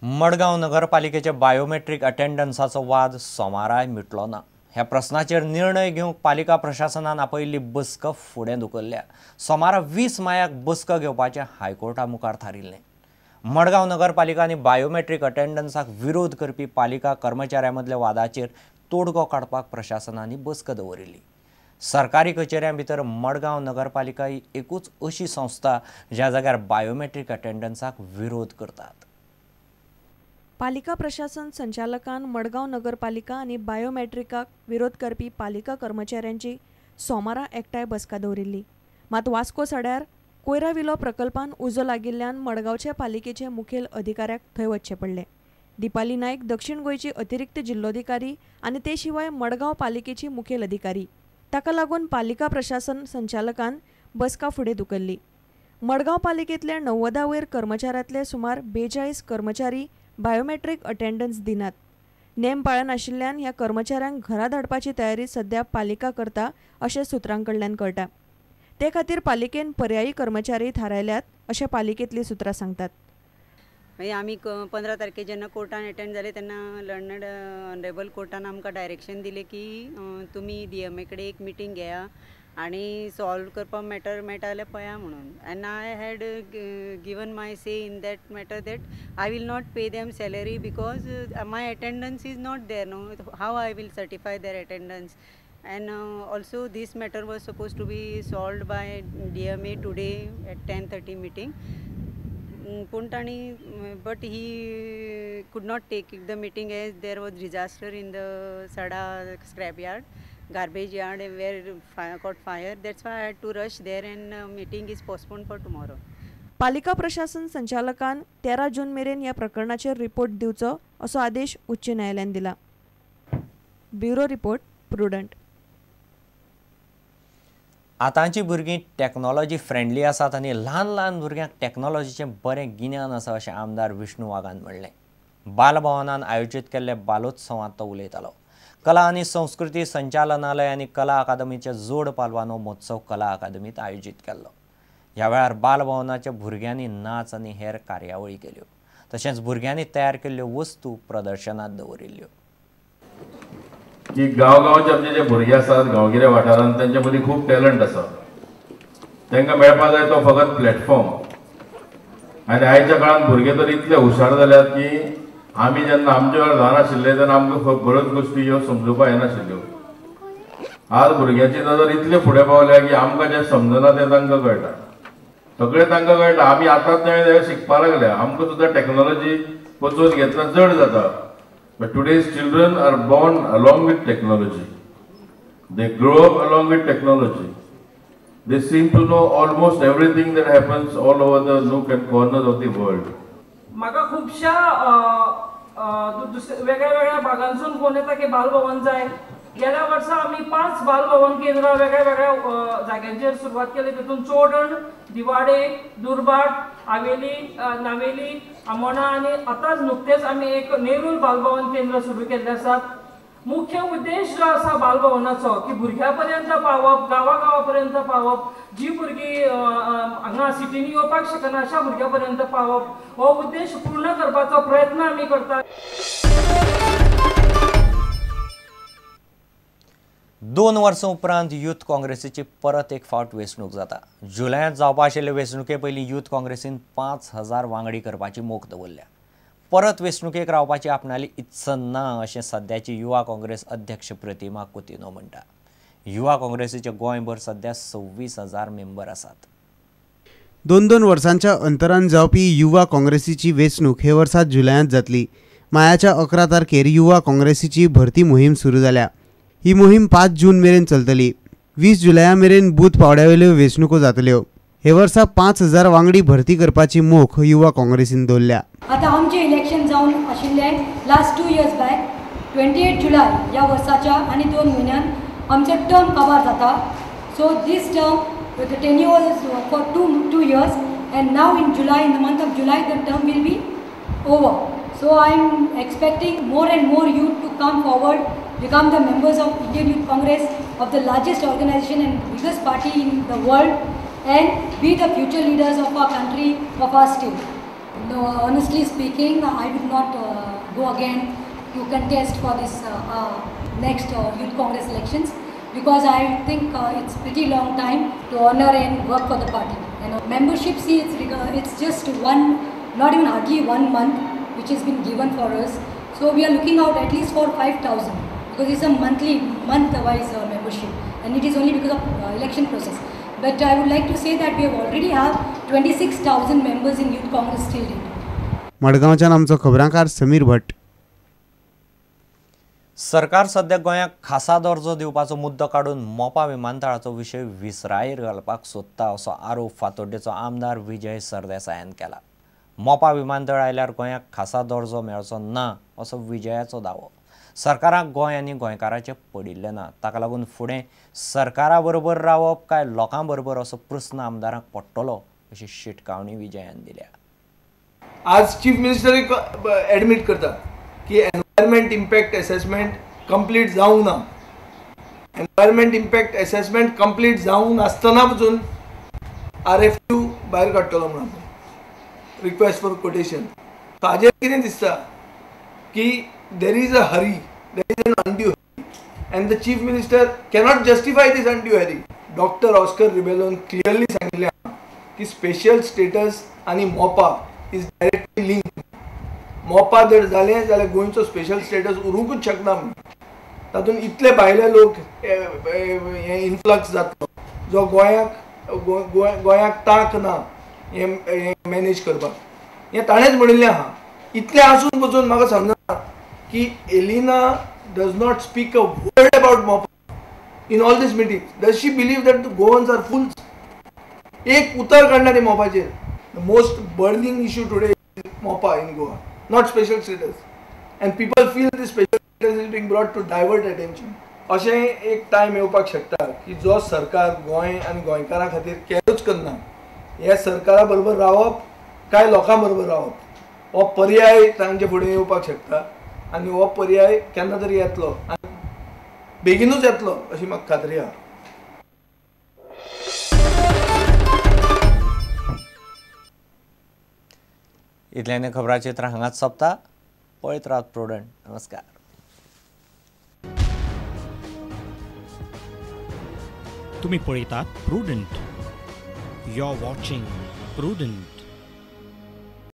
मडगांव नगरपालिकेचे बायोमेट्रीक अटेंडन्साचो वाद सोमाराय मिटलो ना. ह्या प्रस्नाचेर निर्णय घेवंक पालिका प्रशासनान आपयिल्ली बसका फुडें धुकल्ल्या. सोमारा 20 मायाक बसका घेवपाचें हायकोर्टा मुखार थारिल्लें. मडगांव नगरपालिका आनी बायोमेट्रीक अटेंडन्साक विरोध करपी पालिका कर्मचाऱ्यां मदल्या वादाचेर तोडगो काडपाक प्रशासनान बसका दवरिल्ली. सरकारी कचेऱ्यां भितर मडगांव नगरपालिका ही एकूच अशी संस्था ज्या जाग्यार बायोमेट्रीक अटेंडन्साक विरोध करतात. पालिका प्रशासन संचालकान मडगांव नगरपालिका आनी बायोमेट्रिकाक विरोध करपी पालिका कर्मचाऱ्यांची सोमारा एकठांय बसका दवरिल्ली. मात वास्को सड्यार कोयरा विलो प्रकल्पान उजो लागिल्ल्यान मडगांवच्या पालिकेचे मुखेल अधिकाऱ्याक थंय वचचें पडलें. दीपाली नायक दक्षिण गोंयची अतिरिक्त जिल्लोधिकारी आनी ते शिवाय मडगांव पालिकेची मुखेल अधिकारी. ताका लागून पालिका प्रशासन संचालकान बसका फुडें धुकल्ली. मडगांव पालिकेंतल्या 90 वयर कर्मचाऱ्यांतले सुमार 42 कर्मचारी बायोमेट्रीक अटेंडन्स दिनात. नेम पाळनाशिल्ल्यान ह्या कर्मचाऱ्यांक घरा धाडपाची तयारी सध्या पालिका करता अशें सुत्रां कडल्यान कळटा. ते खातीर पालिकेन पर्यायी कर्मचारी थारायल्यात अशें पालिकेंतलीं सुत्रां सांगतात. मागीर आमी 15 तारखे जेन्ना कोर्टान एटेंड जाले तेन्ना लर्नड ऑनरेबल कोर्टान आमकां डायरेक्शन दिलें की तुमी DMA कडेन एक मिटींग घेया आनी सॉल्व करपाक मॅटर मेळटा जाल्यार पळया म्हणून. And I had given my say in that matter that I will not pay them salary because my attendance is not there no, how I will certify their attendance. And also this matter was suppose to be solved by DMA today at 10:30 meeting. पूण तांणी but he could not take the meeting as there was disaster in the Sada scrap yard, garbage yard where fire caught fire. That's why I had to rush there and meeting is postponed for tomorrow. पालिका प्रशासन संचालकान 13 जून मेरेन ह्या प्रकरणाचेर report दिवचो असो आदेश उच्च न्यायालयान दिला. Bureau report, Prudent. आतांची भुरगीं टॅक्नॉलॉजी फ्रेंडली आसात आनी ल्हान ल्हान भुरग्यांक टॅक्नॉलॉजीचें बरें गिन्यान आसा अशें आमदार विष्णू वाघान म्हणलें. बालभवनान आयोजीत केल्ल्या बालोत्सवांत तो उलयतालो. कला आनी संस्कृती संचालनालय आनी कला अकादमीच्या जोड पालवान हो महोत्सव कला अकादमींत आयोजीत केल्लो. ह्या वेळार बालभवनाच्या भुरग्यांनी नाच आनी हेर कार्यावळी केल्यो. तशेंच भुरग्यांनी तयार केल्ल्यो वस्तू प्रदर्शनांत दवरिल्ल्यो. की गांव गांवचे आमचे जे भुरगे आसात गांवगिऱ्या वाठारांत तेंच्या मदीं खूब टॅलंट आसा, तांकां मेळपाक जाय तो फकत प्लॅटफॉर्म. आनी आयच्या काळांत भुरगे तर इतले हुशार जाल्यात की आमी जेन्ना आमच्या वेळार ल्हान आशिल्ले तेन्ना आमकां बऱ्योच गोश्टी ह्यो समजुपाक येनाशिल्ल्यो. आज भुरग्यांची नदर इतले फुडें पावल्या की आमकां जें समजना तें तांकां कळटा, सगळें तांकां कळटा. आमी आतांच नवें नवें शिकपाक लागल्या, आमकां सुद्दां टॅक्नोलॉजी पचोवन घेतना चड जाता. But today's children are born along with technology. They grow up along with technology. They seem to know almost everything that happens all over the nook and corners of the world. म्हाका खुबश्या वेगळ्या वेगळ्या भागांसून phone येता की बालभवन जाय. गेल्या वर्सा आमी 5 बालभवन केंद्रां वेगळ्या वेगळ्या जाग्यांचेर सुरवात केली. तितून चोडण, दिवाडे, दुर्भाट, आवेली, नावेली, आमोणा आनी आतांच नुकतेंच आमी एक नेरूल बालभवन केंद्र सुरू केल्लें आसात. मुख्य उद्देश जो आसा बालभवनाचो की भुरग्यां पर्यंत पावप, गांवा गांवा पर्यंत पावप, जी भुरगीं हांगा सिटींनी येवपाक शकना अशा भुरग्यां पर्यंत पावप, हो उद्देश पूर्ण करपाचो प्रयत्न आमी करतात. 2 वर्सां उपरांत यूथ काँग्रेसीची परत एक फावट वेंचणूक जाता. जुलयांत जावपा आशिल्ले वेंचणुके पयलीं यूथ काँग्रेसीन 5000 वांगडी करपाची मोख दवरल्या. परत वेंचणुकेक रावपाची आपणाली इत्सा ना अशें सद्याची युवा काँग्रेस अध्यक्ष प्रतिमा कुतिन्हो म्हणटा. युवा काँग्रेसीचे गोंयभर सद्या 26,000 मेंबर आसात. 2-2 वर्सांच्या अंतरान जावपी युवा काँग्रेसीची वेंचणूक हे वर्सा जुलयांत जातली. मायाच्या 11 तारखेर युवा काँग्रेसीची भरती मोहीम सुरू जाल्या. ही मोहीम 5 जून मेरेन चलतली. 20 जुलया मेरेन बूथ पावड्यावेल्यो वेंचणुको जातल्यो. हे वर्सा 5000 वांगडी भरती करपाची मोख युवा काँग्रेसीन दवरल्या. आतां आमचें इलेक्शन जावन आशिल्लें लास्ट 2 इयर्स बॅक 28 जुलय ह्या वर्साच्या आनी 2 म्हयन्यान आमचो टर्म काबार जाता. So this term the tenure is for two years and now in July, in the month of July the term will be over. So I am expecting more and more youth to come forward, become the members of Indian Youth Congress, of the largest organization and biggest party in the world, and be the future leaders of our country, of our state. No, honestly speaking, I would not go again to contest for this next Youth Congress elections, because I think it's pretty long time to honor and work for the party. You know, membership, see, it's just one, not even hardly 1 month, which has been given for us. So we are looking out at least for 5,000, because it's a month-wise membership, and it is only because of election process. But I would like to say that we have already have 26,000 members in Youth Congress till date. मडगांवच्यान आमचो खबरांकार समीर भट. सरकार सध्या गोंयाक खासा दर्जो दिवपाचो मुद्दो काडून मोपा विमानतळाचो विशय विसरायेर घालपाक सोदता असो आरोप फातोड्डेचो आमदार विजय सरदेसायान केला. मोपा विमानतळ आयल्यार गोंयाक खासा दर्जो मेळचो ना असो विजयाचो दावो. सरकाराक गोंय आनी गोंयकाराचें पडिल्लें ना, ताका लागून फुडें सरकारा बरोबर रावप काय लोकां बरोबर असो प्रस्न आमदारांक पडटलो अशी शिटकावणी विजयान दिल्या. आज चीफ मिनिस्टर एडमीट करता की एनवायरमेंट इम्पॅक्ट एसेसमेंट कंप्लीट जावंक ना. एनवायरमेंट इम्पॅक्ट एसेसमेंट कंप्लीट जावंक नासतना पसून RFQ भायर काडटलो म्हणून रिक्वेस्ट फॉर कोटेशन. ताजेर कितें दिसता की there is a hurry, there is an undue hurry, and the chief minister cannot justify this undue hurry. Doctor Oscar रिबेलोन clearly सांगिल्लें आहा की स्पेशल स्टेटस आनी Mopa is directly link. Mopa जर जालें जाल्यार गोंयचो स्पेशल स्टेटस उरूंकूच शकना म्हणून. तातूंत इतले भायले लोक हे इन्फ्लक्स जातलो जो गोंयाक तांक ना हें मॅनेज करपाक. हें ताणेंच म्हणिल्लें आहा. इतलें आसून पसून म्हाका समजना की Elina does not speak a word about Mopa in all these meetings. Does she believe that the Goans are fools? एक उतर काडना ती मोपाचेर. The most burning issue today is Mopa in Goa, not special status. And people feel this special status is being brought to divert attention. अशें एक time येवपाक शकता की जो सरकार गोंय आनी गोंयकारां खातीर कॅरूच करना, ह्या सरकारा बरोबर रावप काय लोकां बरोबर रावप हो पर्याय तांचे फुडें येवपाक शकता आनी हो पर्याय केन्ना तरी येतलो आनी बेगीनूच येतलो अशी म्हाका खात्री आहा. इतल्यान खबराचित्र हांगाच सोंपता. पळयत रावत प्रुडंट. नमस्कार. तुम्ही पळयतात Prudent. You are watching Prudent.